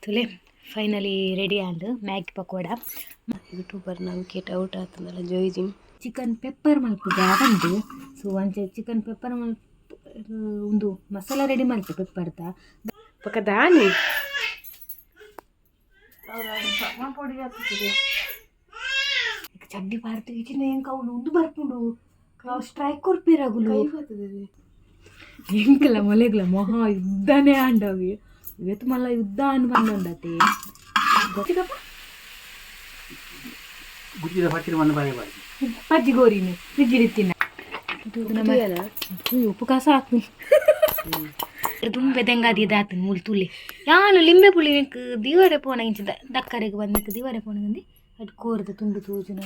ತುಲೆ finally ready ಆಂಡ್ Maggi pakoda. YouTuber ನಂಬಿಕೆ out ಆತಂದಲ್ಲ ಜೋಯ್ಜಿಂಗ್. Chicken pepper ಮಲ್ಪುಗ ಬಂದು. ಸೊ ಅಂಚೆ ಚಿಕನ್ ಪೆಪ್ಪರ್ ಮಲ್ಪ ಒಂದು ಮಸಾಲ ರೆಡಿ ಮಲ್ಪು ಪೆಪ್ಪರ್ದ. ಪಕ್ಕ ದಾನಿ. ಚಡ್ಡಿ ಪಾಡ್ದು ಇಚಿನ ಎಂಕ ಅವ್ಲು ಉಂದು ಬರ್ಪುಂಡು, ಸ್ಟ್ರೈಕ್ ಕೊರ್ಪಿರಗುಲು. ಎಂಕಲ ಮೊಲೆಗ್ಲ ಮಹಾ ಯುದ್ಧನೇ ಆಂಡವಿ ಇವತ್ತು. ಮಲ್ಲ ಯುದ್ಧ ಅನ್ ಬಂದೊಂಡತೆ ಗೊತ್ತಿಗಪ್ಪ. ಗುಜ್ಜಿದ ಪಚ್ಚಿನ ಮಣ್ಣು ಬಾಯಿ ಬಾಯಿ. ಪಜ್ಜಿ ಗೋರಿನ ಫ್ರಿಜ್ ಇತ್ತಿನ ಉಪ್ಪು ಕಾಸ ಹಾಕು. ತುಂಬೆ ದೆಂಗಾದಿ ದಾತನ್ ಮೂಲು ತುಲೆ ಯಾನು ಲಿಂಬೆ ಪುಳಿ ನೆಕ್ ದಿವರೆ ಪೋಣ ಇಂಚ ದಕ್ಕರೆಗ್ ಬಂದಿಕ್ ದಿವರೆ ಪೋಣಗಂದಿ ಅಟ್ ಕೋರ್ದ ತುಂಡು ತೂಜುನ.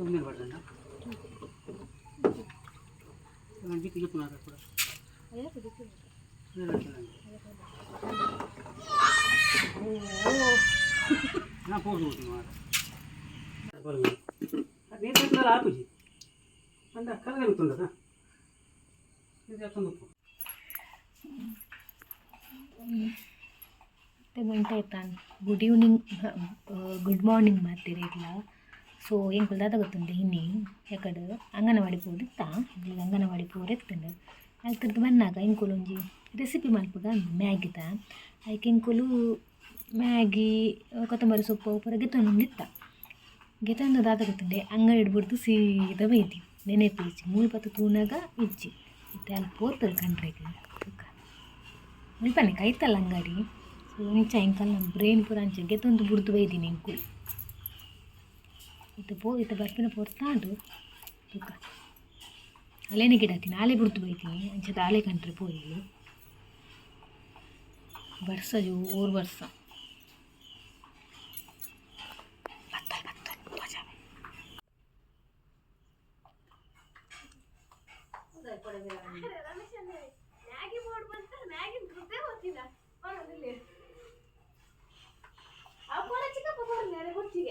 ಒಮ್ಮೆ ಬರ್ತಂಡ ಜಿಕ್ಕಿ ಜಿಪ್ಪುನಾರ ಕೂಡ. ನಾ ಪೋಸು ಮಾರ ನೀರು పెట్టినారు ఆపుజಿ అంటే కలగలుగుతుండదా ఇది అర్థం. ಗಂಟೆ ಆಯ್ತಾನ್. ಗುಡ್ ಈವ್ನಿಂಗ್, ಗುಡ್ ಮಾರ್ನಿಂಗ್ ಮಾತಿರಿಗ್ಲ. ಸೊ ಎಂಕುಲು ದಾದ ಗೊತ್ತುಂಡು, ಇನಿ ಎಕಡ್ ಅಂಗನವಾಡಿ ಪೋದಿತ್ತ. ಎಂಕ್ಲೆಗ್ ಅಂಗನವಾಡಿ ಪೋರೆ ಇತ್ತುಂಡು. ಅಲ್ತುರ್ದು ಬನ್ನಾಗ ಎಂಕುಲು ಒಂಜಿ ರೆಸಿಪಿ ಮಲ್ಪುಗ ಮ್ಯಾಗಿದ. ಐಕ್ ಎಂಕುಲು ಮ್ಯಾಗಿ, ಕೊತ್ತಂಬರಿ ಸೊಪ್ಪು ಪೂರ ಗೆತೊಂದಿತ್ತ. ಗೆತೊಂದು ದಾದ ಗೊತ್ತುಂಡೆ, ಅಂಗಡಿಡ್ ಬುಡ್ದು ಸೀದಾ ಬೈದಿ. ನೆನೆಪು ಇಜ್ಜಿ, ಮೂಲು ಪತ್ತ ತೂನಗ ಇಜ್ಜಿ. ಇತ್ತೆ ಅಲ್ಪ ಪೋತಲ್ ಕಂಡ್ರೆಗ್ ಬೊಕ್ಕ ಮುಲ್ಪನೆ ಕೈತಲ್ ಅಂಗಡಿ. ಸೊ ಇಂಚ ಎಂಕಲ್ನ ಬ್ರೈನ್ ಪೂರ ಅಂಚ ಗೆತೊಂದು ಬುಡ್ದು ಬೈದಿನಿ ಎಂಕುಲು. ಇತ್ತೆ ಪೋ ಇತ್ತೆ ಬರ್ಪಿನ ಪೊರ್ತಾಂಡು. ತೂಕ, ಅಲೆನೆ ಗಿಡಾತೀನಿ, ಆಲೆ ಬುಡ್ದು ಬೈತೀನಿ. ಅಂಚದ ಆಲೆ ಕಂಡ್ರೆ ಪೋಯಿಲು. ಬರ್ಸ, ಜೋರು ಬರ್ಸ. ಬತ್ತಲ್ ಬತ್ತಲ್ ತೋಜಾವೆ. ಮ್ಯಾಗಿ ಬೋರ್ಡ್ ಬಂತ, ಮ್ಯಾಗಿ ದುಡ್ಡೇ ಹೋಗ್ತಿಲ್ಲ. ಚಿಕ್ಕಪ್ಪ ಕೊಡ್ಲಿ.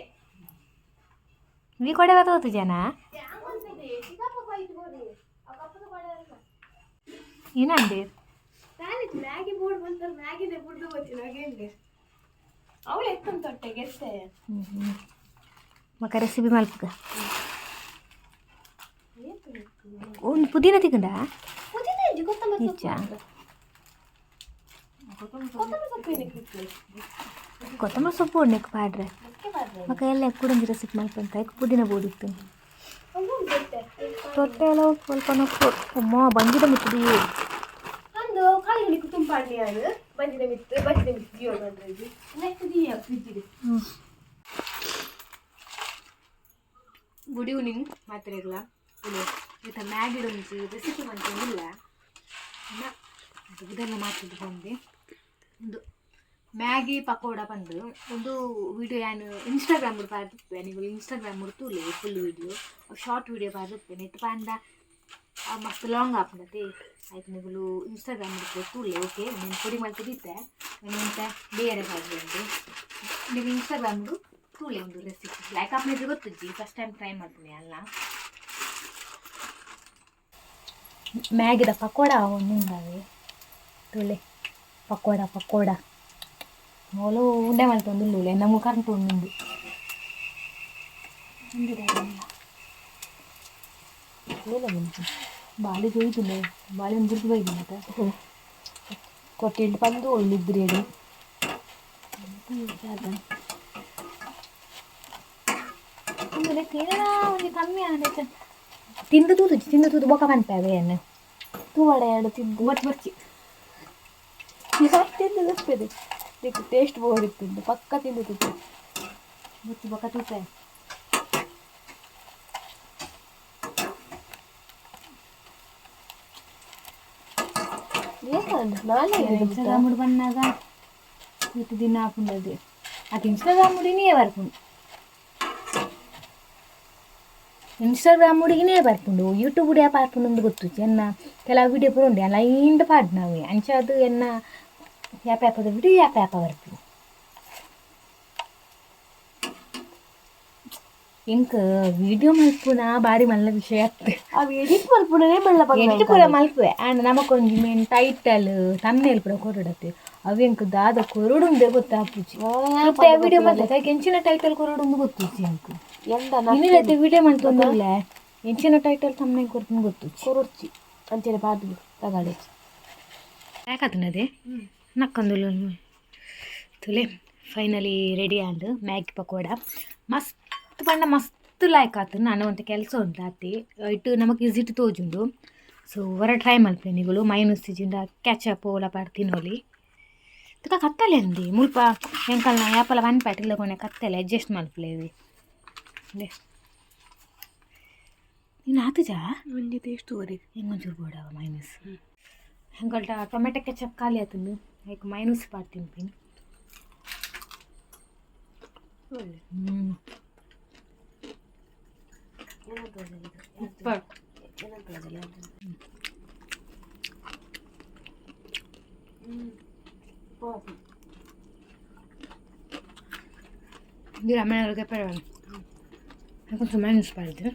ನೀ ಕೊಡೆ ಬತ್ತೋತು ಜನ. ಏನಂದೆ? ಮ್ಯಾಗಿ ಬೋರ್ಡ್ ಬಂತ, ಮ್ಯಾಗಿನೇ ಬುಡ್ದು ಹೋಗ್ತೀನಿ. ಹಾಗೇಂಗೆ ಅವಳು ಎತ್ತಂತ ತೊಟ್ಟೆಗೆ ಎತ್ತೆ. ಮಕ್ಕ ರೆಸಿಪಿ ಮಲ್ಪುಗ. ಒಂದು ಪುದೀನ ತಿಕ್ಕಂಡ. ಪುದೀನ ಇಜ್ಜಿ, ಕೊತ್ತಂಬರಿ ಇಜ್ಜಾ? ಸೊಪ್ಪು. ಕೊತ್ತಂಬರಿ ಸೊಪ್ಪು ಏನಕ್ಕೆ ಇತ್ತು? ಕೊತ್ತಂಬರಿ ಸೊಪ್ಪು ಉಂಡೆಕ್ ಪಾಡ್ರೆ. ಅದಕ್ಕೆ ಪಾಡ್ರೆ. ಮಕ್ಕ ಎಲ್ಲ ಕುಡಂಜಿ ರೆಸಿಪಿ ಮಲ್ಪಂತ ಪುದೀನ ಬೋಡಿತ್ತು. ತೊಟ್ಟೆ ಎಲ್ಲ ಸ್ವಲ್ಪ ನೊಕ್ಕು. ಅಮ್ಮ, ಬಂಜಿದ ಮಿತ್ತದು. ಒಂದು ಕಾಳಿಗೆ ತುಂಪಾಡ್ಲಿ ಅದು ಬಂಜಿದ ಮಿತ್ತು, ಬಂಜಿದ ಮಿತ್ತು ದಿಯೋ ಬಂದ್ರಿ ನೆಕ್ಸ್ಟ್ ದಿಯ ಫ್ರಿಜ್ಜಿಗೆ. ಗುಡ್ ಈವ್ನಿಂಗ್ ಮಾತ್ರೆಗ್ಲ. ಇವತ್ತು ಮ್ಯಾಗಿಡ್ ಒಂಜಿ ರೆಸಿಪಿ ಮಂತೊಂದಿಲ್ಲ. ಅದು ಇದೆಲ್ಲ ಮಾತಿದ್ದು ಬಂದೆ. ಒಂದು ಮ್ಯಾಗಿ ಪಕೋಡ ಬಂದು ಒಂದು ವಿಡಿಯೋ ಯಾನು ಇನ್ಸ್ಟಾಗ್ರಾಮ್ ಪಾಡ್ದಿಪ್ಪೆ. ನೀವು ಇನ್ಸ್ಟಾಗ್ರಾಮ್ ತೂಲೆ ಫುಲ್ ವಿಡಿಯೋ. ಶಾರ್ಟ್ ವಿಡಿಯೋ ಪಾಡ್ದಿಪ್ಪೆ. ನೆಟ್ ಪಾಂಡ ಮಸ್ತ್ ಲಾಂಗ್ ಆಪುಂಡತೆ. ಆಯ್ತು, ನಿಗುಲು ಇನ್ಸ್ಟಾಗ್ರಾಮ್ ತೂಲೆ. ಓಕೆ, నేను ಪೊಡಿ ಮಲ್ತದಿತ್ತೆ. ನಾನು ಎಂತ ಬೇರೆ ಪಾಡ್ದೆ. ನೀವು ಇನ್ಸ್ಟಾಗ್ರಾಮ್ ತೂಲೆ. ಒಂದು ರೆಸಿಪಿ ಲೈಕ್ ಆಪುನ ಗೊತ್ತುಜ್ಜಿ. ಫಸ್ಟ್ ಟೈಮ್ ಟ್ರೈ ಮಾಡ್ತೀನಿ ಅಲ್ಲ. ಮ್ಯಾಗಿದ ಪಕೋಡ ಒಂದುಂಡವೆ ತೂಲೆ. ಪಕೋಡ ಪಕೋಡ ಓಲು ಉಂಡೆ ಮಲ್ತೊಂದುಲ್ಲುಲೆ. ನಮಗ್ ಕರೆಂಟ್ ಉಂಡು. ಬಾಳೆ ಜೋಯ್ತುಂಡೆ, ಬಾಳೆ ಒಂದು ಬುಡ್ದು ಬೈದಿನ. ಕೊಟ್ಟಿಲ್ಡು ಬಂದು ನಿದ್ರೇಡು. ಒಂಜಿ ಕಮ್ಮಿ ಆಂಡ. ತಿಂದು ತೂದು, ತಿಂದು ತೂದು ಬೊಕ ಪನ್ಪೆ ಅವೇನು. ತೂವಡ ಎರಡು ತಿಂದು. ಬೊಚ್ಚಿ ಬೊಚ್ಚಿ. ತಿಂದು ತಪ್ಪದೆ ಟೇಸ್ಟ್ ಬೋರ್ ಇತ್ತು. ಪಕ್ಕ ತಿಂದು ತುಪ್ಪೆ. ಬೊಚ್ಚಿ ಬೊಕ ತೂಪೆ. ಇನ್ಸ್ಟಾಗ್ರಾಮ್ ಬಂದಾಗ ಇತ್ತು ದಿನ ಹಾಕೊಂಡದ್ದು ಅದು ಇನ್ಸ್ಟಾಗ್ರಾಮ್ ಹುಡುಗಿನೇ ಬರ್ಪುಂಡು ಇನ್ಸ್ಟಾಗ್ರಾಮ್ ಹುಡುಗಿನೇ ಬರ್ಪುಂಡು ಯೂಟ್ಯೂಬ್ ಹುಡುಗ ಪಾರ್ಪುಂಡು ಅಂದು ಗೊತ್ತು ಎನ್ನ ಕೆಲವು ವಿಡಿಯೋ ಪೂರ ಉಂಡು ಲೈನ್ ಪಾಡ್ ನಾವು ಅಂಚ ಅದು ಎನ್ನ ಯಾಪ ಯಾಪದ ವಿಡಿಯೋ ಯಾಪ ಯಾಪ ಬರ್ಪು ಎಂಕ್ ವಿಡಿಯೋ ಮಲ್ಪುನ ಬಾರಿ ಮಲ್ಲ ವಿಷಯ ಆಗ್ತದೆ. ಅವು ಎಡಿಟ್ ಮಲ್ಪುಣನೇ ಮಲ್ಲ. ಎಡಿಟ್ ಪೂರ ಮಲ್ಪುವೆ ಆಂಡ್ ನಮಕೊಂಜಿ ಮೇನ್ ಟೈಟಲ್ ತಮ್ನೇಲ್ ಪೂರ ಕೊರಡತ್ತೆ. ಅವು ಎಂಕ್ ದಾದ ಕೊರಡುಂದೆ ಗೊತ್ತಾಪುಜಿ. ವಿಡಿಯೋ ಮಲ್ತೆ ಎಂಚಿನ ಟೈಟಲ್ ಕೊರಡುಂದು ಗೊತ್ತುಜಿ ಎಂಕ್. ಎಂದ? ಇನ್ನಿಲ್ಲತ್ತೆ ವಿಡಿಯೋ ಮಲ್ತೊಂದುಲ್ಲ, ಎಂಚಿನ ಟೈಟಲ್ ತಮ್ನೇಲ್ ಕೊರ್ಪುಂಡು ಗೊತ್ತುಜಿ. ಕೊರೊಡ್ಚಿ, ಅಂಚನೆ ಪಾಡ್ದು ತಗಡೆ. ಯಾಕತ್ತನದೆ ನಕ್ಕೊಂದುಲ್ಲ ತುಲೆ. ಫೈನಲಿ ರೆಡಿ ಆಂಡ್ ಮ್ಯಾಗಿ ಪಕೋಡ. ಮಸ್ತ್ ಪಂಡ ಮಸ್ತ್ ಲಾಯ್ಕ್ ಆತು. ನಾನು ಒಂತೆ ಕೆಲಸ ಉಂಟು ಆತಿ ಇಟ್ಟು ನಮಕ್ ಈಸಿಟ್ ತೋಜುಂಡು. ಸೊ ಹೊರ ಟ್ರೈ ಮಲ್ಪೆ ನಿಗಳು. ಮೈನಸ್ ಜಿಂಡ ಕ್ಯಾಚಪ್ ಓಲ ಪಾಡ್ ತಿನ್ನೋಲಿ. ತುಕ ಕತ್ತಲೆ ಅಂದಿ ಮುಲ್ಪ ಎಂಕಲ್ನ ಯಾಪಲ ಒನ್ ಪ್ಯಾಟಿಲ್ಲ ಕೊನೆ ಕತ್ತಲೆ ಅಡ್ಜಸ್ಟ್ ಮಲ್ಪಲೇವಿ. ನೀನು ಆತುಜಾ? ಒಂಜಿ ಟೇಸ್ಟ್ ವರೆಗೆ. ಎಂಗೊಂಚೂರು ಬೋಡವ ಮೈನಸ್. ಎಂಕಲ್ಟ ಟೊಮೆಟೊ ಕೆಚಪ್ ಖಾಲಿ ಆತುಂಡು, ಐಕ್ ಮೈನಸ್ ಪಾಡ್ ತಿನ್ಪಿನಿ. ಹ್ಞೂ. ಸೂಪರ್. ಇದು ಅಮ್ಮನವ್ರಿಗೆ ಪರವಾಗಿಲ್ಲ, కొంచెం మైనస్ పడుతుంది.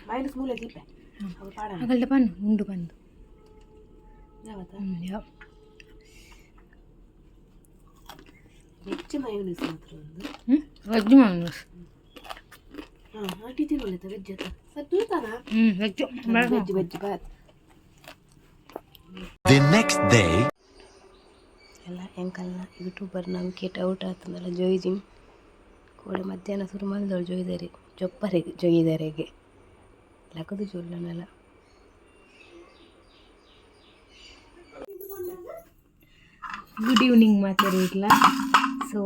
ಮೈನಸ್ ಮೂಲೆ ದೀಪ ಅವು ಪಾಡ. ಅಗಲ್ದ ಬನ್ನು ಉಂಡು ಬಂದು. ಯಾವತ್ತ? ಹ್ಞೂ. ವೆಜ್ ಮಯೋನೀಸ್ ಮಾತ್ರ ಒಂದು. ಹ್ಞೂ, ವೆಜ್ ಮೈನಸ್. ಹಾಂ ಹಾಂ, ಟೀಚರ್ ಒಳ್ಳೆ ವೆಜ್ ಅತ್ತ ಸರ್ ತೂತಾನ. ಹ್ಞೂ, veg. Veg veg bath. The next day. ಎಲ್ಲ ಎಂಕಲ್ನ ಯೂಟ್ಯೂಬರ್ನ ವಿಕೆಟ್ ಔಟ್ ಆತಂದಲ್ಲ ಜೋಯ್ಜಿಂಗ್ ಕೋಡೆ ಮಧ್ಯಾಹ್ನ ಶುರು ಮಲ್ದೋಳು ಜೋಯ್ದರೆ ಜೊಪ್ಪರೆಗೆ ಜೊಯ್ಯಿದರೆಗೆ ಲಕದು ಜೊಲ್ಲನಲ್ಲ. Good evening ಮಾತಾಡಿರ್ಲ. ಸೊ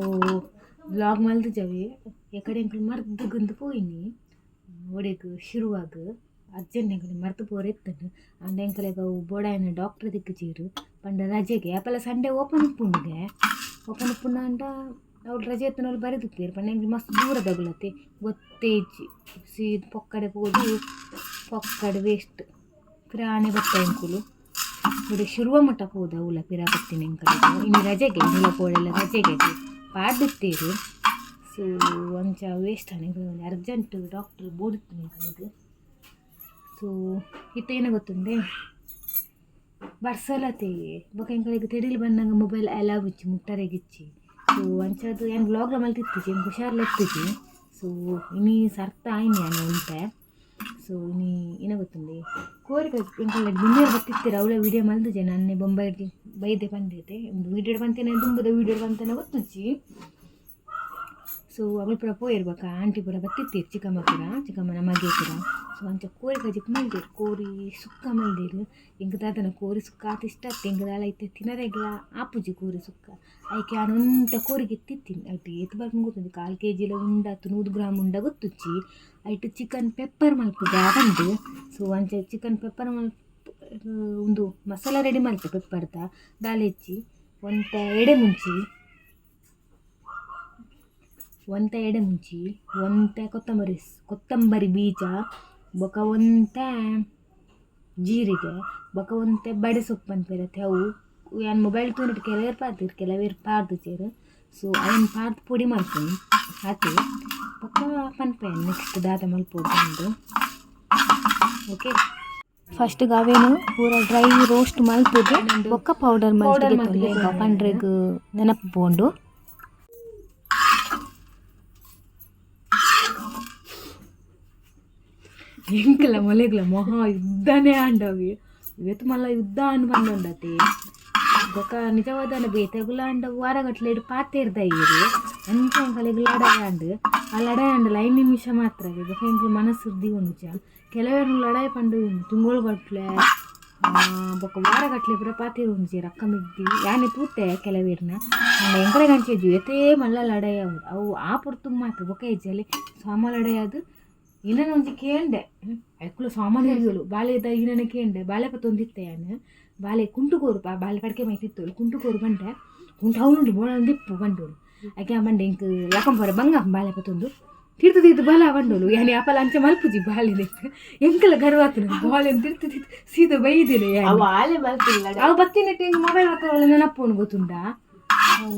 ವ್ಲಾಗ್ ಮಲ್ದು ಜವಿ ಎಕಡೆ ಎಂಕುಲು ಮರ್ದ್ ಗುಂದು ಪೋಯಿನಿ ಒಡೆಗ್ ಶುರುವಾಗ ಅರ್ಜೆಂಟ್ ಎಂಕುಲು ಮರ್ತು ಪೋರೆ ಇತ್ತನು. ಅಂಡ ಎಂಕಲೆಗ್ ಅವು ಬೋಡಾಯಿನ ಡಾಕ್ಟ್ರ್ ದಿಕ್ಕುಜೆರ್ ಪಂಡ ರಜೆಗೆ. ಅಪಲ ಸಂಡೇ ಓಪನ್ ಉಪ್ಪುಂಡುಗೆ. ಓಪನ್ ಉಪ್ಪುಂಡ ಅಂಡ ಅವ್ಲು ರಜೆ ಇತ್ತಿನವ್ಲು ಬರೆದುಪ್ಪೇರು ಪಂಡ ಎಂಕ್ಲು ಮಸ್ತ್ ದೂರ ದಗುಲತ್ತೆ ಗೊತ್ತೇ ಇಜ್ಜಿ. ಸೀದ್ ಪೊಕ್ಕಡೆ ಪೋದು ಪೊಕ್ಕಡೆ ವೇಸ್ಟ್ ಪಿರಾಣೆ ಬತ್ತ ಎಂಕುಲು. ಇಡೆ ಶುರುವ ಮಟ್ಟ ಪೋದು ಅವುಲ ಪಿರ ಬತ್ತಿನ ಎಂಕಲೆಗ್. ಇನಿ ರಜೆಗೆ ಇನಿಲ ಪೋಡೆಲ್ಲ ರಜೆಗೆ ಪಾಡ್ದಿತ್ತೇರು. ಸೊ ಅಂಚ ವೇಸ್ಟ್ ಎಂಕುಲು ಅರ್ಜೆಂಟ್ ಡಾಕ್ಟ್ರ್ ಬೋಡಿತ್ತು ಎಂಕಲೆಗ್. ಸೊ ಇತ್ತೆ ಏನ ಗೊತ್ತುಂಡೆ ಬರ್ಸಲತೆ ಬೊಕ ಎಂಕಲೆಗ್ ತೆಡಿಲ್ ಬನ್ನಗ ಮೊಬೈಲ್ ಅಲವ್ ಇಜ್ಜಿ, ಮುಟ್ಟರೆಗಿಜ್ಜಿ. ಸೊ ಅಂಚಾದ್ ಯಾನ್ ವ್ಲಾಗ್ಲ ಮಲ್ತಿತ್ತಿಜಿ, ಎಂಕ್ ಹುಷಾರ್ಲ ಇತ್ತಿಜಿ. ಸೊ ಇನಿ ಸರ್ತ ಆಯ್ನಿ ಯಾನ್ ಒಂತೆ. ಸೊ ಇನಿ ಏನ ಗೊತ್ತುಂಡೆ ಕೋರಿಕ ಎಂಕಲ್ನ ಡಿನ್ನರ್ ಬತ್ತಿತ್ತೆರ್ ಅವಳ ವಿಡಿಯೋ ಮಲ್ದುಜೆ. ನನ್ನೆ ಬೊಂಬೈ ಬೈದೆ ಪಂಡೈತೆ ಒಂದು ವೀಡಿಯೋ ಬಂತೇನೆ ದುಂಬುದ ವೀಡಿಯೋ ಬಂತೇನೆ ಗೊತ್ತುಜ್ಜಿ. ಸೊ ಅವಳು ಪೂರ ಪೋಯೆರ್ ಬೊಕ ಆಂಟಿ ಪೂರ ಬತ್ತಿತ್ತೆರ್, ಚಿಕ್ಕಮ್ಮ ಪೂರ, ಚಿಕ್ಕಮ್ಮನ ಮಗೆ ಪೂರ. ಸೊ ಅಂಚ ಕೋರಿ ಕಜಿಪು ಮಲ್ದೆರ್, ಕೋರಿ ಸುಕ್ಕ ಮಲ್ದೆರ್. ಎಂಕ್ ದಾದನ ಕೋರಿ ಸುಕ್ಕ ಆತ್ ಇಷ್ಟ ಅತ್ತೆ. ಎಂಕ್ ದಾಲ ಇತ್ತೆ ತಿನರೆಗ್ಲ ಆಪುಜಿ ಕೋರಿ ಸುಕ್ಕ. ಐಕೆ ಯಾನ್ ಒಂತೆ ಕೋರಿಗೆ ತಿತ್ತೀನಿ. ಐಟ್ ಏತ್ ಬರ್ಪುಂಡು ಗೊತ್ತುಂಜಿ, ಕಾಲು ಕೆ ಜಿಲ ಉಂಡ ಅತ್ತು 100 ಗ್ರಾಮ್ ಉಂಡ ಗೊತ್ತುಜ್ಜಿ. ಐಟ್ ಚಿಕನ್ ಪೆಪ್ಪರ್ ಮಲ್ಪುಗ ಪಂದ್. ಸೊ ಅಂಚ ಚಿಕನ್ ಪೆಪ್ಪರ್ ಮಲ್ಪ್ ಉಂದು ಮಸಾಲ ರೆಡಿ ಮಲ್ತೆ. ಪೆಪ್ಪರ್ದ ದಾಲ ಇಜ್ಜಿ, ಒಂತೆ ಎಡೆ ಮುಂಚಿ, ಒಂತೆ ಎಡೆಮುಂಚಿ, ಒಂತೆ ಕೊತ್ತಂಬರಿ ಕೊತ್ತಂಬರಿ ಬೀಜ, ಬೊಕ ಒಂತೆ ಜೀರಿಗೆ, ಬೊಕ ಒಂತೆ ಬಡೆ ಸೊಪ್ಪು ಪನ್ಪೆರತ್ತೆ ಅವು. ಯಾನ್ ಮೊಬೈಲ್ ತೂನಟ್ ಕೆಲವೇರ್ ಪಾಡ್ದೆರ್, ಕೆಲವೇರ್ ಪಾಡ್ದುಜೆರ್. ಸೊ ಅವೆನ್ ಪಾಡ್ದ್ ಪೊಡಿ ಮಲ್ಪುನಿ ಆತೆ. ಬೊಕ ಪನ್ಪೆ ನೆಕ್ಸ್ಟ್ ದಾದ ಮಲ್ಪೊಡು ಪಂದ್. ಓಕೆ. ಫಸ್ಟ್ ಅವೇನು ಪೂರ ಡ್ರೈ ರೋಸ್ಟ್ ಮಲ್ತುದು ಬೊಕ್ಕ ಪೌಡರ್ ಪೌಡರ್ ಮಲ್ತ್ ಮಲ್ತ್ ಪಂಡ್ರೆಗ್ ನೆನಪು ಪೋಂಡು. ಎಂಕಲ ಮೊಲೆಗ್ಲ ಮಹಾ ಯುದ್ಧನೇ ಆಂಡವಿ. ಇವತ್ತು ಮಲ್ಲ ಯುದ್ಧ ಆಂಡ್ ಬಂದೊಂಡತೆ. ಬೊಕ ನಿಜವಾದ ಬೇತೆಗುಲ ಆಂಡ ವಾರಗಟ್ಲೆ ಪಾತೆರ್ದ ಇರು. ಅಂಚ ಎಂಕಲೆಗ್ ಲಡಾಯಿ ಆಂಡ್. ಆ ಲಡಾಯಿ ಆಂಡಲ 5 ನಿಮಿಷ ಮಾತ್ರ. ಬೊಕ ಎಂಕ್ಲು ಮನಸ್ಸು ದೀವೊನುಜ. ಕೆಲವೆರ್ ಲಡಾಯಿ ಪಂಡ ತಿಂಗೊಳುಗಟ್ಲೆ ಬೊಕ ವಾರಗಟ್ಲೆ ಪೂರ ಪಾತೆರೊಂಜೆರ್ ಅಕ್ಕ ಮೆಗ್ದಿ. ಯಾನೆ ತೂತೆ ಕೆಲವೆರ್ನ. ಆಂಡ ಎಂಕಲೆಗ್ ಅಂಚ ಇಜ್ಜಿ. ಏತೇ ಮಲ್ಲ ಲಡಾಯಿ ಆವು, ಅವು ಆ ಪೊರ್ತುಗು ಮಾತ್ರ. ಬೊಕ ಇಜ್ಜಿ. ಅಲ್ಲಿ ಸಾಮ ಲಡಾಯಿ ಆದ್. ಇನ್ನೊಂದು ಒಂಜಿ ಕೇಂಡೆ ಐಕುಲು ಸಾಮಾನ್ಯ ಬಾಲೆದ ಇನ್ನೊಂದು ಕೇಂಡೆ ಬಾಲೆ ಪತ್ತೊಂದಿತ್ತೆ ಯಾನು ಬಾಲೆ ಕುಂಟು ಕೋರು ಬಾಲೆ ಪಡಿಕೆ ಮೈತಿತ್ತು ಕುಂಟು ಕೋರು ಬಂಡೆ ಕುಂಟು ಅವನುಂಡು ಬೋಳ ದಿಪ್ಪು ಬಂಡೋಳು ಐಕೆ ಬಂಡೆ ಇಂಕ್ ಲಕಂಪರ ಬಂಗ ಬಾಲೆ ಪತ್ತೊಂದು ತಿರ್ತು ತಿರ್ತು ಬಲ ಬಂಡೋಳು ಯಾನೆ ಅಪಲ ಅಂಚೆ ಮಲ್ಪುಜಿ ಬಾಲೆ ಎಂಕಲ ಗರ್ವಾತನ ಬಾಲೆ ತಿರ್ತು ತಿರ್ತು ಸೀದಾ ಬೈದಿಲ್ಲ ಯಾನೆ. ಅವ ಆಲೆ ಮಲ್ತಿಲ್ಲ. ಅವು ಬತ್ತಿನಟ್ಟು ಹಿಂಗೆ ಮೊಬೈಲ್ ಹತ್ರ ನೆನಪು ಗೊತ್ತುಂಡಾ? ಅವು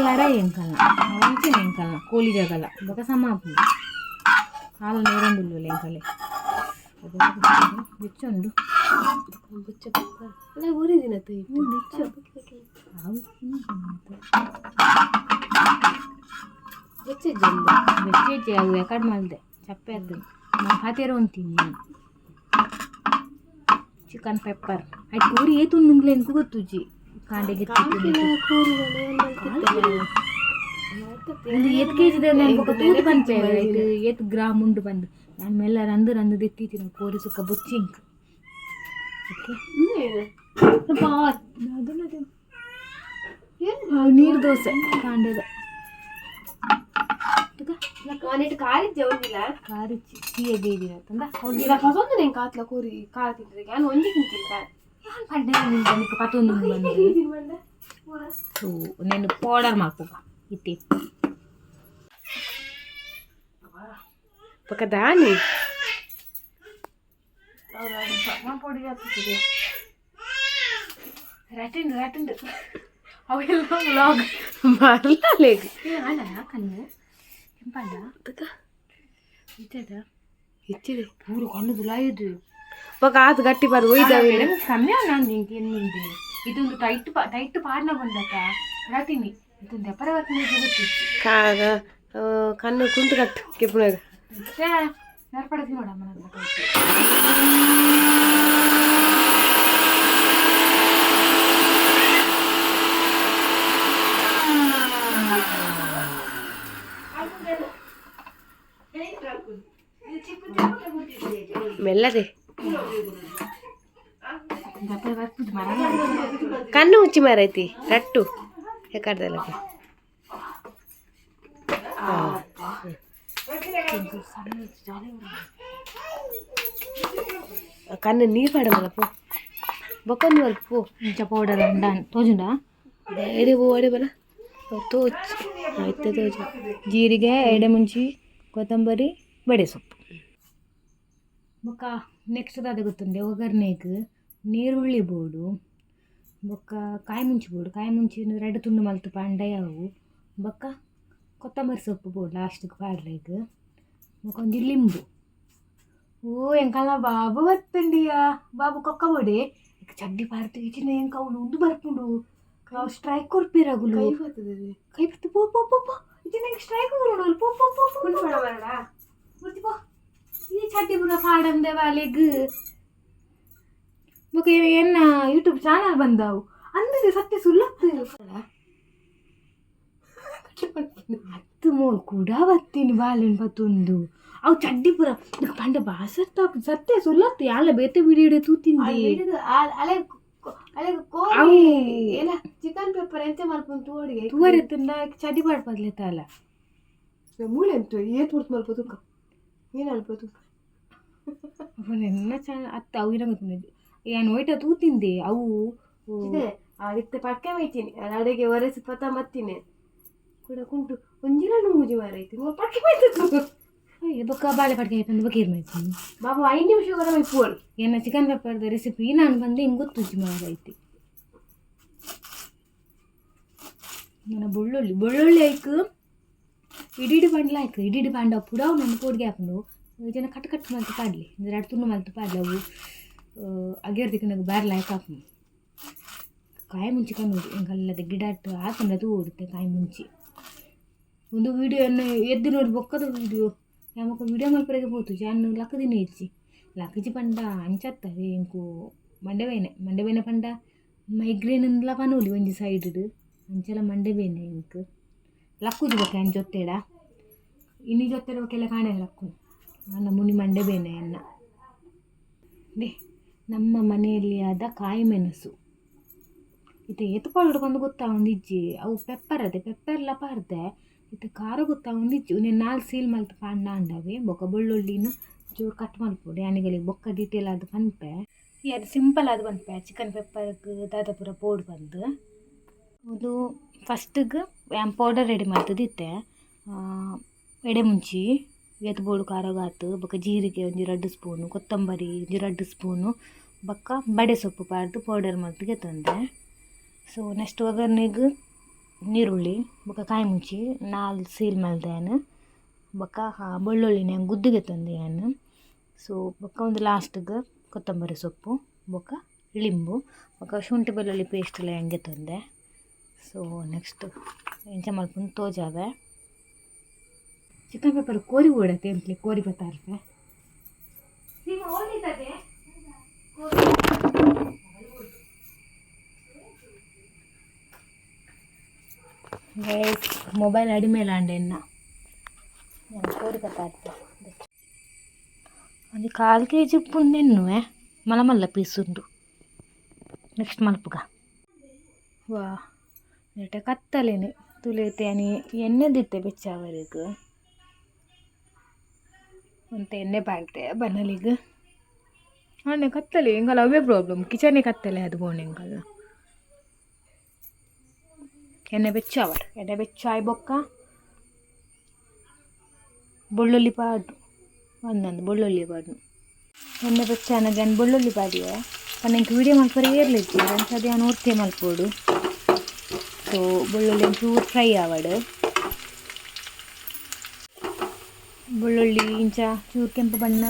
ಲಡಾಯಿ ಎಂಕಲ್ನ ಅವಂಚನೆ ಎಂಕಲ್ನ ಕೋಲಿ ಜಾಗಲ ಬೊಕ ಸಮ ಆಪುಂಡು ಕಾಲ ನೇರೊಂದುಲ್ಲು ಎಂಕಲೆ ಬೆಚ್ಚುಂಡು. ಬುಚ್ಚ ಅಲ್ಲ ಊರಿದಿನ. ಬೆಚ್ಚು ಅವು. ಬುಚ್ಚ ಜಂಬ. ಬೆಚ್ಚೆ ಅವು ಎಕಡ್ ಮಲ್ದೆ ಚಪ್ಪೆ ಆಗ್ತದೆ. ನಾನು ಪಾತೇರ ಉಂತೀನಿ. ಚಿಕನ್ ಪೆಪ್ಪರ್ ಆಯ್ತು. ಕೋರಿ ಏತುಂಡು ಎಂಕು ಗೊತ್ತುಜ್ಜಿ ಕಾಂಡೆಗೆ. ಒಂದು ಏತ್ ಕೆಜಿ ಬೊಕ ತೂತು ಪನ್ಪೆ ಆಯ್ತು, ಏತ್ ಗ್ರಾಮ್ ಉಂಡು ಬಂದು ನಾನು ಮೆಲ್ಲ ರಂದು ರಂದು ದೆತ್ತೀತೀನಿ. ಕೋರಿ ಸುಕ್ಕ ಬೊಚ್ಚಿ ಇಂಕ್ ಓಕೆ. ನೀರು ದೋಸೆ ಕಾಂಡದ. ನಾನಿಟ್ಟು ಕಾರಿಜ್ಜೆ ಒಂದಿಲ್ಲ. ಕಾರಿಚ್ಚಿ ಸೀಯೆ ಬೀದಿ ತಂದ. ಇಲ್ಲ, ಪಸೊಂದು ನೆಂಗೆ ಕಾತ್ಲ ಕೋರಿ ಖಾರ ತಿಂತಿದ್ದೆ ನಾನು, ಒಂಜಿ ತಿಂತೀನಿ ಖಾರ. ಯಾನ್ ಪಂಡೆ ನಿಂಗೆ ಪತ್ತೊಂದು ಬಂದು. ಸೊ నేను ಪೌಡರ್ ಮಲ್ಪುಗ ಇತ್ತೆ. ಪಕ್ಕ ದಾನಿ. ಪೊಡಿ ಹಾಕ್ತಿದೆ. ರಟಿಂಡು ರಟಿಂಡು ಅವೆಲ್ಲ ವ್ಲಾಗ್. ಮರಲಾಲೇಗ್. ಅಲ್ಲ, ಕಣ್ಣು ಕೆಂಪಂಡ ಇತ್ತದ. ಹೆಚ್ಚಿದೆ. ಪೂರ ಕಣ್ಣು ದುಲಾಯಿದು. ಪಕ್ಕ ಆತು ಗಟ್ಟಿ ಬಾರ ಒಯ್ದಾವಿಲ್ಲ. ಕಮ್ಮಿ ನಾನು ನಿಂಗೆ ಎನ್ನುಂದೆ ಇದೊಂದು ಟೈಟ್ ಟೈಟ್ ಪಾಡ್ನ ಬಂದಕ್ಕ ರಟಿನಿ ಇದೊಂದು ಎಪ್ಪರ ಗೊತ್ತಿತ್ತು. ಕಾಗ ಕಣ್ಣು ಕುಂಟು ಕಟ್ಟು ಕೆಪ್ಪುನಾಗ. ನರ್ಪಡತಿ ನೋಡಮ್ಮ ನನ್ನ. ಮೆಲ್ಲದೆ. ದಪ್ಪ ಬರ್ಪುದು ಮರ. ಕಣ್ಣು ಮುಚ್ಚಿ ಮಾರೈತಿ ರಟ್ಟು ಎಕ್ಕಡ್ದಲ್ಲ. ಸಣ್ಣ ಜಾಲಿ. ಕಣ್ಣು ನೀರು ಪಾಡಮಲ್ಲ ಪೋ, ಬೊಕ್ಕೊಂದು ಮಲ್ಪ ಪೋ. ಇಂಚ ಪೌಡರ್ ಉಂಡ ತೋಜುಂಡ. ಎಡೆ ಪೋ, ಅಡೆ ಬಲ ತೋಚ್ ಆಯ್ತು ತೋಚು. ಜೀರಿಗೆ, ಎಡೆಮುಂಚಿ, ಕೊತ್ತಂಬರಿ, ಬಡೆ ಸೊಪ್ಪು. ಬೊಕ್ಕ ನೆಕ್ಸ್ಟ್ ದಾದ ಗೊತ್ತುಂಡೆ? ಒಗ್ಗರ್ಣೆಗ್ ನೀರುಳ್ಳಿ ಬೋಡು, ಬೊಕ್ಕ ಕಾಯಿ ಮುಂಚಿ ಬೋಡು. ಕಾಯಿ ಮುಂಚಿ ರಡ್ಡ್ ತುಂಡು ಮಲ್ತ್ ಪಾಂಡ ಯಾವು. ಬೊಕ್ಕ ಕೊತ್ತಂಬರಿ ಸೊಪ್ಪು ಬೋಡು ಲಾಸ್ಟಿಗೆ ಪಾಡ್ರೆಗ್. ಬೊಕ್ಕ ಒಂಜಿ ಲಿಂಬು. ಓ ಎಂಕಲ್ನ ಬಾಬು ಬತ್ತುಂಡಿಯಾ. ಬಾಬು ಕೊಕ್ಕ ಬೋಡೆ ಚಡ್ಡಿ ಪಾಡ್ದು ಇಚಿನ ಎಂಕ ಅವ್ಲು ಉಂದು ಬರ್ಪುಂಡು. ಸ್ಟ್ರೈಕ್ ಕೊರ್ಪೆರ್ ಅಗುಲು. ಕೈ ಬರ್ತದೆ. ಕೈ ಬತ್ತು. ಪೋ ಪೋ ಪೋ ಪೋ, ಇಚಿನ ಎಂಕ್ ಸ್ಟ್ರೈಕ್ ಕೊರೊಡು. ಪೋ ಪೋ ಪೋ ಪೋ. ಕುಂಟು ಮಾಡ ಮಾರಡ. ಬುರ್ತಿ ಪೋ. ಈ ಚಡ್ಡಿ ಪೂರ ಪಾಡಂದೆ ಬಾಲೆಗ್. ಬೊಕ ಎನ್ನ ಯೂಟ್ಯೂಬ್ ಚಾನಲ್ ಬಂದವು ಅಂದಿದೆ. ಸತ್ಯ ಸುಳ್ಳತ್ತು ಅತ್ತು. ಮೋಲ್ ಕೂಡ ಬತ್ತೀನಿ ಬಾಲೆನ್ ಪತ್ತೊಂದು ಅವು ಚಡ್ಡಿ ಪೂರ ಪಂಡ ಬಾಸರ್ತ. ಸತ್ಯ ಸುಳ್ಳತ್ತು ಯಾಲ ಬೇತೆ ಬಿಡಿ ಇಡೆ ತೂತಿಂದೆ. ಅಲೆ ಅಲೆ ಕೋರಿ. ಅವು ಏನ ಚಿಕನ್ ಪೆಪ್ಪರ್ ಎಂಚ ಮಲ್ಪುಂಡು ತೋಡಿಗೆ. ತೂವರೆ ತಿಂದ ಚಡ್ಡಿ ಪಾಡ್ಪದ್ಲೆತ ಅಲ್ಲ. ಮೂಲೆ ಎಂತ ಏತ್ ಮುರ್ತು ಮಲ್ಪ ತುಕ್ಕ ಏನು ಅಲ್ಪ ತುಕ್ಕ. ಅಪ್ಪ ಚಾನಲ್ ಅತ್ತ ಅವು ಏನ ಗೊತ್ತುಂಡು? ಯಾನ್ ಒಯ್ಟ ತೂತಿಂದೆ ಅವು. ಇದೆ ಇತ್ತೆ ಪಡ್ಕೆ ಮೈತೀನಿ ಅಡೆಗೆ ಒರೆಸಿ ಪತ ಮತ್ತಿನಿ ಕೂಡ ಕುಂಟು ಒಂಜಿಲ ನುಂಗುಜಿ ಮಾರೈತಿ ಪಡ್ಕೆ ಮೈತು. ಬೊಕ್ಕ ಬಾಳೆ ಪಡ್ಕೆ ಆಯ್ತು. ಬೊಕ್ಕ ಏರ್ ಮೈತೀನಿ. ಬಾಬು 5 ನಿಮಿಷ ಕೂಡ ಮೈಪೋಲ್. ಎನ್ನ ಚಿಕನ್ ಪೆಪ್ಪರ್ದ ರೆಸಿಪಿ ನಾನು ಬಂದು ಹಿಂಗೆ ಗೊತ್ತುಜ್ಜಿ ಮಾರೈತಿ. ನನ್ನ ಬೆಳ್ಳುಳ್ಳಿ ಬೆಳ್ಳುಳ್ಳಿ ಐಕ್ ಇಡಿಡಿ ಬಂಡ್ಲ ಆಯ್ತು. ಇಡಿಡಿ ಬಾಂಡ ಪುಡಾವ್ ನನ್ನ ಪೋಡಿಗೆ ಹಾಕೊಂಡು ಜನ ಕಟ್ ಕಟ್ ಮಲ್ತು ಪಾಡ್ಲಿ, ಎರಡು ತುಂಡು ಮಲ್ತು ಪಾಡ್ಲಿ. ಅವು ಅಗೇರ್ದಿಕ್ಕ ಬಾರ್ಲ ಆಯ್ತು ಹಾಕು. ಕಾಯಿ ಮುಂಚಿ ಕಣ್ಣು ಎಂಕಲ್ಲದ ಗಿಡ ಹಾಕೊಂಡ ಓಡುತ್ತೆ ಕಾಯಿ ಮುಂಚಿ. ಒಂದು ವೀಡಿಯೋನ್ನು ಎದ್ದು ನೋಡಿ ಬೊಕ್ಕದ ವೀಡಿಯೋ ನಮಕ್ ವೀಡಿಯೋ ಮಲ್ಪರೆಗೆ ಪೋತು ಜಾನ್ ಲಕ್ಕದಿನ ಇಜ್ಜಿ. ಲಕ್ಕಜಿ ಪಂಡ ಅಂಚತ್ತ ಎಂಕು ಮಂಡೆ ಬೇನೆ. ಮಂಡೆ ಬೇನೆ ಪಂಡ ಮೈಗ್ರೇನ್ ಅಂದ್ಲ ಪನೋಲಿ ಒಂಜಿ ಸೈಡ್ ಅಂಚಲ ಮಂಡೆ ಬೇನೆ. ಎಂಕ್ ಲಕ್ಕುಜಿ ಬೊಕ್ಕ ಅಂಚೊತ್ತೇಡ ಇನಿ ಜೊತ್ತೆಡ ಬೊಕ್ಕೆಲ್ಲ ಕಾಣೆ ಲಕ್ಕು ನನ್ನ ಮುನಿ ಮಂಡೆ ಬೇನೆ ಎನ್ನ. They ನಮ್ಮ ಮನೆಯಲ್ಲಿ ಆದ ಕಾಯಿ ಮೆಣಸು ಇತ್ತೆ ಏತ್ ಪಾಡೊಡು ಪಂದ್ ಗೊತ್ತಾ ಇಜ್ಜಿ. ಅವು ಪೆಪ್ಪರ್ ಅದೇ ಪೆಪ್ಪರ್ಲ ಪಾಡ್ದೆ. ಇತ್ತೆ ಖಾರ ಗೊತ್ತಾವೊಂದಿಜ್ಜಿ ಉಂದೆನ್ ನಾಲ್ ಸೀಲ್ ಮಲ್ತ್ ಪಾಡ್ಂಡ ಆಂಡವೆ ಬೊಕ ಬೊಳ್ಳುಳ್ಳಿನ್ ಚೂರು ಕಟ್ ಮಲ್ಪೊಡು ಯಾನಿಗಲಿ ಬೊಕ್ಕ ಡೀಟೇಲ್ ಆದ್ ಪನ್ಪೆ. ಈ ಅದು ಸಿಂಪಲ್ ಆದ್ ಪನ್ಪೆ ಚಿಕನ್ ಪೆಪ್ಪರ್ಗ್ ದಾದ ಪೂರ ಬೋಡು ಪಂದ್. ಉಂದು ಫಸ್ಟ್ಗ್ ಯಾನ್ ಪೌಡರ್ ರೆಡಿ ಮಲ್ತ್‌ದಿತ್ತೆ. ಎಡೆಮುಂಚಿ ಏತ್ ಬೋಡು ಖಾರಗಾತ್ ಬೊಕ ಜೀರಿಗೆ ಒಂಜಿ ರಡ್ಡ್ ಸ್ಪೂನು ಕೊತ್ತಂಬರಿ ಒಂಜಿ ರಡ್ಡ್ ಸ್ಪೂನು ಬೊಕ ಬಡೆ ಸೊಪ್ಪು ಪಾಡ್ದ್ ಪೌಡರ್ ಮಲ್ತ್ ಗೆತೊಂದೆ. ಸೊ ನೆಕ್ಸ್ಟ್ ಒಗ್ಗರ್ಣೆಗ್ ನೀರುಳ್ಳಿ ಬೊಕ ಕಾಯಿ ಮುಂಚಿ ನಾಲ್ ಸೀಲ್ ಮಲ್ದೆ ಯಾನ್. ಬೊಕ ಬೊಳ್ಳುಳ್ಳಿನ್ ಯಾನ್ ಗುದ್ದ್ ಗೆತೊಂದೆ ಯಾನ್. ಸೊ ಬೊಕ ಉಂದು ಲಾಸ್ಟ್‌ಗ್ ಕೊತ್ತಂಬರಿ ಸೊಪ್ಪು ಬೊಕ ಲಿಂಬು ಬೊಕ ಶುಂಠಿ ಬೆಳ್ಳುಳ್ಳಿ ಪೇಸ್ಟ್ ಲ ಯಾನ್ ಗೆತೊಂದೆ. ಸೊ ನೆಕ್ಸ್ಟ್ ಎಂಚ ಮಲ್ಪುನು ತೋಜಾವೆ. ಚಿಕನ್ ಪೆಪ್ಪರ್ ಕೋರಿ ಬೋಡತ್ತೆ ಎಂಕ್ಲೆ ಕೋರಿ ಬತ್ತಾರ್ಪೆ. ಸೀಮಾ ಓಲಿತದೆ ಗೈಸ್ ಮೊಬೈಲ್ ಅಡಿಮೇಲೆ ಆಂಡ ಎನ್ನ ಯಾನ್ ಕೋರಿ ಬತ್ತಾರ್ಪೆ. ಒಂಜಿ ಕಾಲ್ ಕೆ ಜಿ ಉಪ್ಪುಂದೆನ್ನುವೆ ಮಲ್ಲ ಮಲ್ಲ ಪೀಸ್ ಉಂಡು. ನೆಕ್ಸ್ಟ್ ಮಲ್ಪುಗ. ವಾ ನೆಟೆ ಕತ್ತಲೆನೆ ತುಲೇತೆ ಯಾನಿ ಎಣ್ಣೆ ದಿತ್ತೆ ಬೆಚ್ಚಾವರೆಗ್. ಒಂತೆ ಎಣ್ಣೆ ಪಾಡ್ದೆ ಬನಲಿಗ್. ಆಂಡ ಕತ್ತಲೆ ಎಂಕಲ ಅವೇ ಪ್ರಾಬ್ಲಮ್ ಕಿಚನೇ ಕತ್ತಲೆ ಅದು ಬೋಣೆ ಎಂಕಲ್ನ. ಎಣ್ಣೆ ಬೆಚ್ಚಾವಡ್ ಎಣ್ಣೆ ಬೆಚ್ಚಾಯ್ ಬೊಕ್ಕ ಬೊಳ್ಳುಳ್ಳಿ ಪಾಡು ಒಂದೊಂದು ಬೊಳ್ಳುಳ್ಳಿ ಪಾಡು. ಎಣ್ಣೆ ಬೆಚ್ಚಾನಗ ಯಾನ್ ಬೊಳ್ಳುಳ್ಳಿ ಪಾಡಿಯೆ ಪಂಡ ಎಂಕ್ ವೀಡಿಯೋ ಮಲ್ಪರೆ ಏರ್ಲ ಇಜ್ಜಿ ಅಂಚಾದ್ ಯಾನ್ ಒರ್ತಿ ಮಲ್ಪೊಡು. ಸೊ ಬೊಳ್ಳುಳ್ಳಿ ಒಂಚೂರು ಫ್ರೈ ಆವಡ್. ಬೊಳ್ಳುಳ್ಳಿ ಇಂಚ ಚೂರು ಕೆಂಪು ಬಣ್ಣ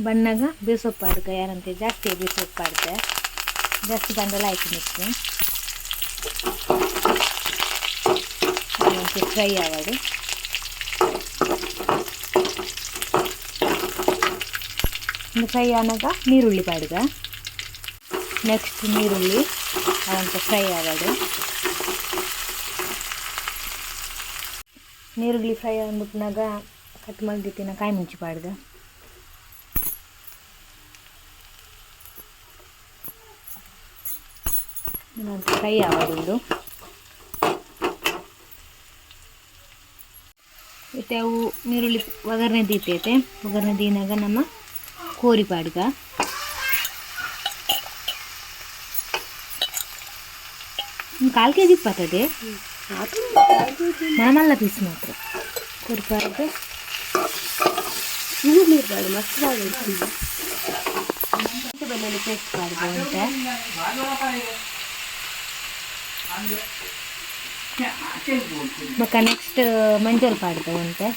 ಬಣ್ಣಗ ಬೇಸೊಪ್ಪು ಪಾಡ್ಗ ಯಾರಂತೆ ಜಾಸ್ತಿ ಬೇಸೊಪ್ಪು ಪಾಡ್ದೆ ಜಾಸ್ತಿ ಬಂಡಲ ಆಯ್ತು ಮಿಕ್ಸ್ ಒಂಚೂರು ಫ್ರೈ ಆವಡ್. ಉಂದು ಫ್ರೈ ಆನಗ ನೀರುಳ್ಳಿ ಪಾಡ್ಗ. ನೆಕ್ಸ್ಟ್ ನೀರುಳ್ಳಿ ಅವಂತ ಫ್ರೈ ಆವಡ್. ನೀರುಳ್ಳಿ ಫ್ರೈ ಆವೊಂದುಪ್ಪುನಗ ಕಟ್ ಮಲ್ದಿತ್ತಿನ ಕಾಯಿ ಮುಂಚಿ ಪಾಡ್ಗ. ಫ್ರೈ ಆವಡ್ ಉಂದು. ಇತ್ತೆ ಅವು ನೀರುಳ್ಳಿ ಒಗ್ಗರಣೆ ದೀತೈತೆ. ಒಗ್ಗರಣೆ ದೀನಾಗ ನಮ್ಮ ಕೋರಿ ಪಾಡ್ಗ. ಒಂದು ಕಾಲು ಕೆ ಜಿ ಇಪ್ಪತ್ತದೆ ಮಲ್ಲ ಮಲ್ಲ ಪೀಸ್ ಮಾತ್ರ ಕೋರಿ ಪಾಡ್ದು. ನೀರು ಬೇಡ ಮಸ್ತ್ ಬಾಡ. ಬೆಳ್ಳುಳ್ಳಿ ಪೇಸ್ಟ್ ಪಾಡ್ಗ ಉಂಟೆ. ಬೊಕ ನೆಕ್ಸ್ಟ್ ಮಂಜಲ್ ಪಾಡ್ಗ ಉಂಟೆ.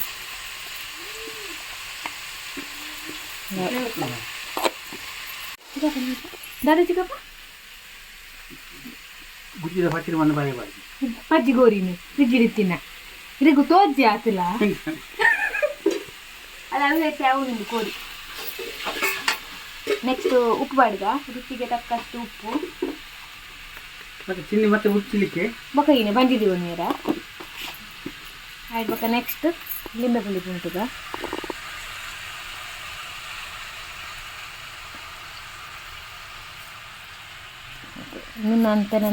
ದಾದ ಚಿಕ್ಕಪ್ಪ ಗುಜ್ಜಿದ ಪಚ್ಚಿನ ಮಣ್ಣು ಬಾಯಿ ಬಾಯಿ ಪಜ್ಜಿ ಗೋರಿನು ಫ್ರಿಜ್ ಇತ್ತಿನ ಇರೆಗ್ ತೋಜ್ಜಿ ಆತಲ ಅಲ್ಲ ಅವು ಅವನುಂಡು ಕೋರಿ. ನೆಕ್ಸ್ಟ್ ಉಪ್ಪು ಬಾಡ್ಗ ರುಚಿಗೆ ತಕ್ಕಷ್ಟು ಉಪ್ಪು. ಮತ್ತೆ ಚಿನ್ನಿ ಮತ್ತೆ ಉಚ್ಚಿಲಿಕ್ಕೆ ಬೊಕ ಈನೆ ಬಂದಿದ್ದೀವಿ ನೀರ ಆಯ್ತು. ಬೊಕ ನೆಕ್ಸ್ಟ್ ಲಿಂಬೆ ಪುಳಿ ಉಂಟುಗ. ನಂತರ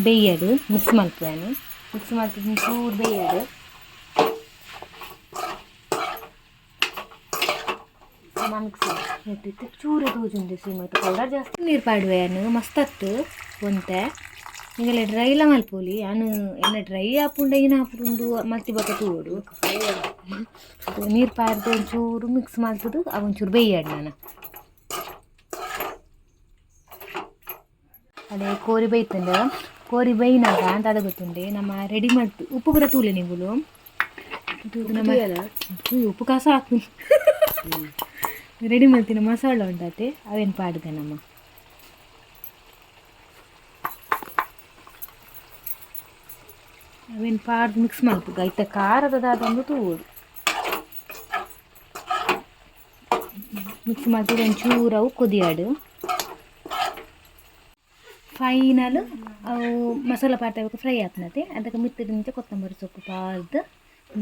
ಬೇಯಡು ಮಿಕ್ಸ್ ಮಲ್ಪುವೆನು. ಮಿಕ್ಸ್ ಮಲ್ತುದು ಚೂರು ಬೇಯಡು. ಮಿಕ್ಸ್ ಇತ್ತು ಚೂರು ತೋಜುಂಡು ಸೀಮತ್ ಪೌಡರ್ ಜಾಸ್ತಿ ನೀರು ಪಾಡುವೆನು ಮಸ್ತತ್ತು ಒಂತೆ. ನಿಗಲೆ ಡ್ರೈಲ ಮಲ್ಪೊಲಿ ಯಾನ್ ಎನ್ನ ಡ್ರೈ ಆಪುಂಡ ಏನ ಆಪುಂಡು ಮಲ್ತಿ ಬೊಕ ತೂವೊಡು. ನೀರು ಪಾಡ್ದು ಒಂಚೂರು ಮಿಕ್ಸ್ ಮಲ್ತುದು ಅವು ಒಂಚೂರು ಬೇಯಡ್ ನಾನು. ಅದೇ ಕೋರಿ ಬೇಯ್ತುಂಡು. ಕೋರಿ ಬೇಯ್ನಾಗ ದಾದ ಗೊತ್ತುಂಡೆ ನಮ್ಮ ರೆಡಿ ಮಲ್ತು ಉಪ್ಪು ಪೂರ ತೂಲೆ ನಿಗುಲು ತೂದು ನಮ್ಮ ಉಪ್ಪು ಕಾಸ ಹಾಕು ರೆಡಿ ಮಲ್ತಿನ ಮಸಾಲ ಉಂಡಾತೆ ಅವೇನು ಪಾಡ್ಗ ನಮ್ಮ. ಅವೇನು ಪಾಡ್ದು ಮಿಕ್ಸ್ ಮಲ್ಪುಗ ಇತ್ತೆ ಖಾರದ ದಾದ ತೂವೊಡು. ಮಿಕ್ಸ್ ಮಲ್ತುದು ಒಂಚೂರು ಅವು ಕೊದಿಯಾಡು. ಫೈನಲ್ ಅವು ಮಸಾಲ ಪಾಡ್ದ ಫ್ರೈ ಆತ್ನತೆ ಅದಕ್ಕೆ ಮಿತ್ತದಿಂಚ ಕೊತ್ತಂಬರಿ ಸೊಪ್ಪು ಪಾಡ್ದು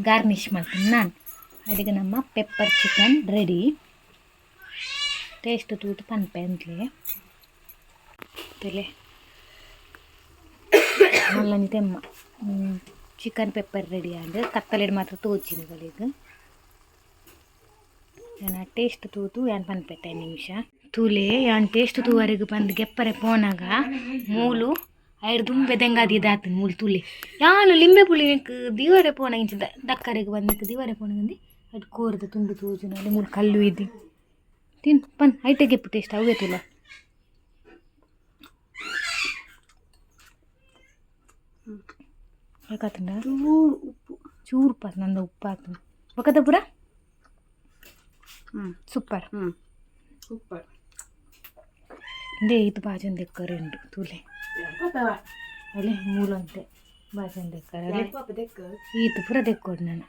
ಗಾರ್ನಿಷ್ ಮಾಡ್ತೀನಿ ನಾನು. ಅಡಿಗೆ ನಮ್ಮ ಪೆಪ್ಪರ್ ಚಿಕನ್ ರೆಡಿ. ಟೇಸ್ಟ್ ತೂತು ಪನ್ಪೆ ಅಂತಲೇ ತಲೆ ಮಲ್ಲನಿ ತೆಮ್ಮ. ಚಿಕನ್ ಪೆಪ್ಪರ್ ರೆಡಿ ಆಂಡ್. ಕತ್ತಲೆಡ್ ಮಾತ್ರ ತೋಜಿನಿ ನಿಕಲೆಗ್. ಯಾನ್ ಟೇಸ್ಟ್ ತೂದು ಯಾನ್ ಪನ್ಪೆತೆ ನಿಮಿಷ. ತೂಲೆ ಯಾನ್ ಟೇಸ್ಟ್ ತೂವರೆಗ್ ಪಂದ್ ಗೆಪ್ಪರೆ ಪೋನಾಗ ಮೂಲು ಐಡ್ ದುಂಬೆ ದೆಂಗಾದಿ ಇದಾತುಂಡು. ಮೂಲು ತೂಲೆ, ಯಾನ್ ಲಿಂಬೆ ಪುಳಿ ಎಂಕ್ ದೀವರೆ ಪೋನ ಇಂಚ ದಕ್ಕರೆಗ್ ಬಂದ್ ದೀವರೆ ಪೋನಗಂದಿ ಅಡ್ ಕೋರ್ದ ತುಂಡು ತೋಜುನ. ಮೂಲು ಕಲ್ಲು ಇದ್ದಿ ತಿನ್ ಪನ್ ಐಟೆ ಗೆಪ್ಪು ಟೇಸ್ಟ್ ಅವೇ ತೂಲ. ಯಾಕತ್ತಂಡ? ಚೂರು ಉಪ್ಪು. ಚೂರು ಉಪ್ಪು ನಂದ ಉಪ್ಪು ಆತು ಬೊಕದ ಪೂರ. ಸೂಪರ್. ಸೂಪರ್. ಇಂದೇ ಈತ್ ಬಾಜೊಂದು ದೆಕ್ಕರೆ ಉಂಡು ತೂಲೆ. ಅಲೆ ಮೂಲಂತೆ ಬಾಜೊಂದು ದೆಕ್ಕರೆ ಅಲೆ. ಪಾಪ ದೆಕ್ಕ. ಈತ್ ಪೂರ ದೆಕ್ಕೊಡು ನಾನು.